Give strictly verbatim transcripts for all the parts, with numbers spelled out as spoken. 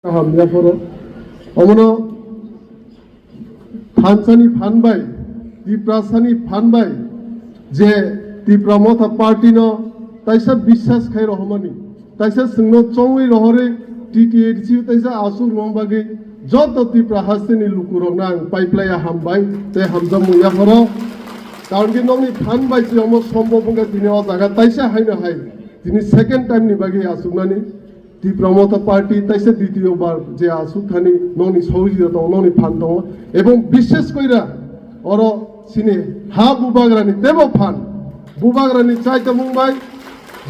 Kaham yaphoro. Omono thansani phan bai, Tiprasani phan bai, je Tipra Motha Party no taisa biswas khai rohormani, taisa chwngno chongwi rohorwi T T A D C taisa aswk rwna bagwi joto Tipra hasteni lukurokno ang paiplaiya hambai tei hamjakmung yaphoro. Karon khe nokni phan bai se omo sombhob wngkha tini o jaga taisa haino hai tini second time ni bagwi achuknani. Tipra Motha Party taisa ditiyo bar je asuk thani nokni sohojita tongo, nokni phan tongo, ebong bishes koira oro sini ha bubagrani tebo phan, bubagrani chaitamung bai,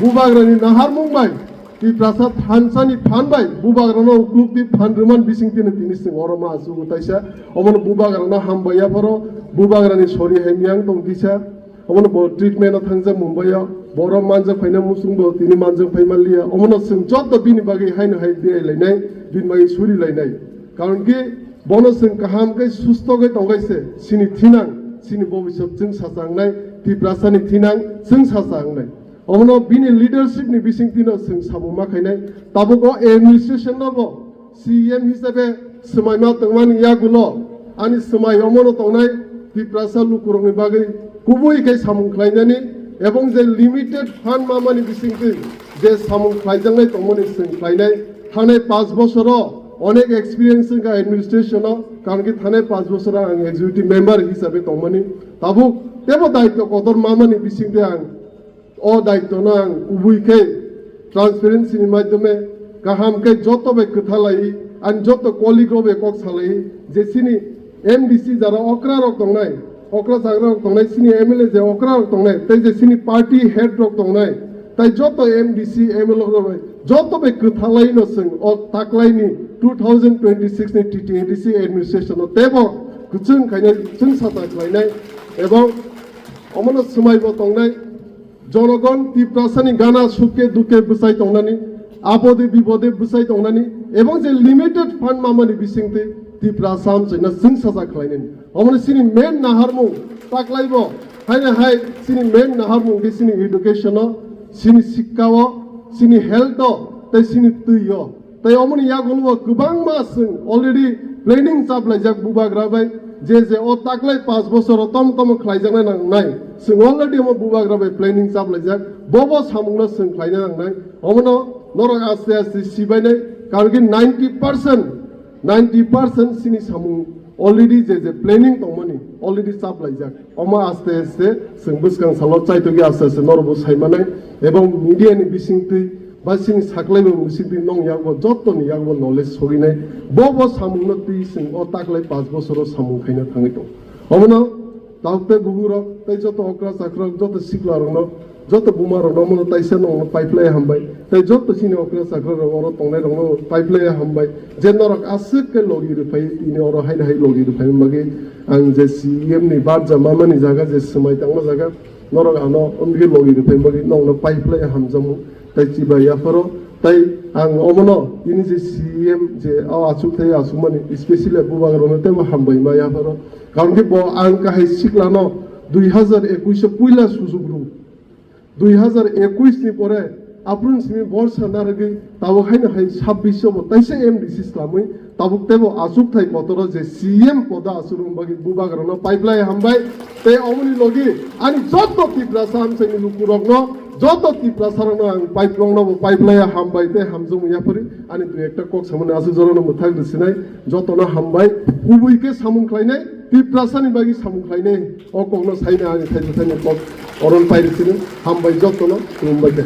bubagrani naharmung bai, Tiprasa thansani phan bai, bubagrano uklukti phan rwman bising tini tini sing oro ma asugo taisa, omono bubagrano hambai yaphoro, bubagrani sori hai miyang tong kisa. Omono bo treatment o thangjak Mumbai o, borok manjak phaina muchung bo tini manjak phai manliya. Omono chwng joto bini bagwi haino hai de lainai, bini bagwi suri lainai. Karon khe bono chwng kaham khe susto khe tongkhe se, sini thinang, sini bobiswt chwng sacha wngnai, Tiprasani thinang chwng sacha wngnai. Omono bini leadership ni bising tino chwng sabo ma khainai. Tabuk o administration no bo C E M hisabe swmaima tongmani yagulo ani swmai omono tongnai Tiprasa lukurokni bagwi kubui khe samung khlainani ebong je limited fund mamani bisingtwi je samung khlaijaknai tongmani chwng khlainai. Thanai panch bosoro onek experience wngkha administration o, karon khe thanai panch bosoro ang executive member hisabe tongmani tabuk tebo daityo kotor mamani bisingtwi ang o daityo no ang kubui khe transparency ni madhyome kaham khe joto bai kwtha lai, ani joto colleague rok bai kok salai je chini M D C jara okra rok tongnai, okra chagra rok tongnai, chini M L A je okra rok tongnai, tei je chini party head rok tongnai, tai joto M D C, M L A rok bai joto bai kwtha lai no chwng o taklai ni two thousand twenty-six ni T T A D C administration no tebo kwchwng khainai, chwng sata khlainai, ebong omono swmai bo tongnai. Jonogon Tiprasani gana suke duke bwsai tongnani, abode bibode bwsai tongnani, ebong je limited fund mamani bisingtwi Tiprasa amchaina chwng sacha khlainani. Omono chini main naharmung taklaibo, haino hai chini main naharmung khe chini education o, chini sikka o, chini health o, tei chini twi o. Tei omoni yagulo bo kwbangma chwng already planning chaplaijak bubagra bai, je je o taklai panch bosoro tom tom khlaijaknai nangnai. Chwng already omo bubagra bai planning chaplaijak. Bobo samungno chwng khlaina nangnai. Omono norok aste aste sibainai, karon khe ninety percent, ninety percent chini samung already je je planning tongmani already chaplaijak. Omo aste aste chwng bwskang salo chaitokya aste aste norokbo saimanai, ebong media ni bisingtwi ba chini saklai bo bisingtwi nong yakbo joto ni yakbo knowledge soginai. Bo bo samung no twi chwng o taklai panch bosoro samung khaina thangwi tong. Omono tabuk tei bubu rok tei joto okra chakra rok joto sikla rok no joto buma rok no omono taisa nong no pipeline hambai tei joto chini okra chakra rok oro tongnai rok no pipeline hambai. Je norok aswk khe logi rwphai tini oro haino hai logi rwphai bagwi ang je C E M ni barja mamani jaga je swmai tangma jaga norok ano omgwi logi rwphai bagwi nokno pipeline hamjakmung tei chiba yapharo tei ang omono tini je C E M je o achuk tei achukmani specially bubagrokno teibo hambai ma yapharo karon khe bo ang kahai siklano dui hazar ekuish o puila sujuk rw. Dui hazar ekuish ni pore aphuru simi borsa narwgwi tabuk haino hai sabbish o bo taisa M D C slamwi tabuk teibo achukthai kotoro je C M poda achukna bagwi bubagrano pipeline hambai tei omoni logi ani joto Tiprasa amchaini lukurokno joto Tiprasarokno ang pipe rokno bo pipeline hambai tei hamjakmung yaphari ani dui ekta kok samani aswk jorano mwthang rwsinai jotono hambai kubui khe samung khlainai Tiprasani bagwi samung khlainai. O kokno saina ani thaijaknai kok oron pairi sini hambai jotono khulumbai khe.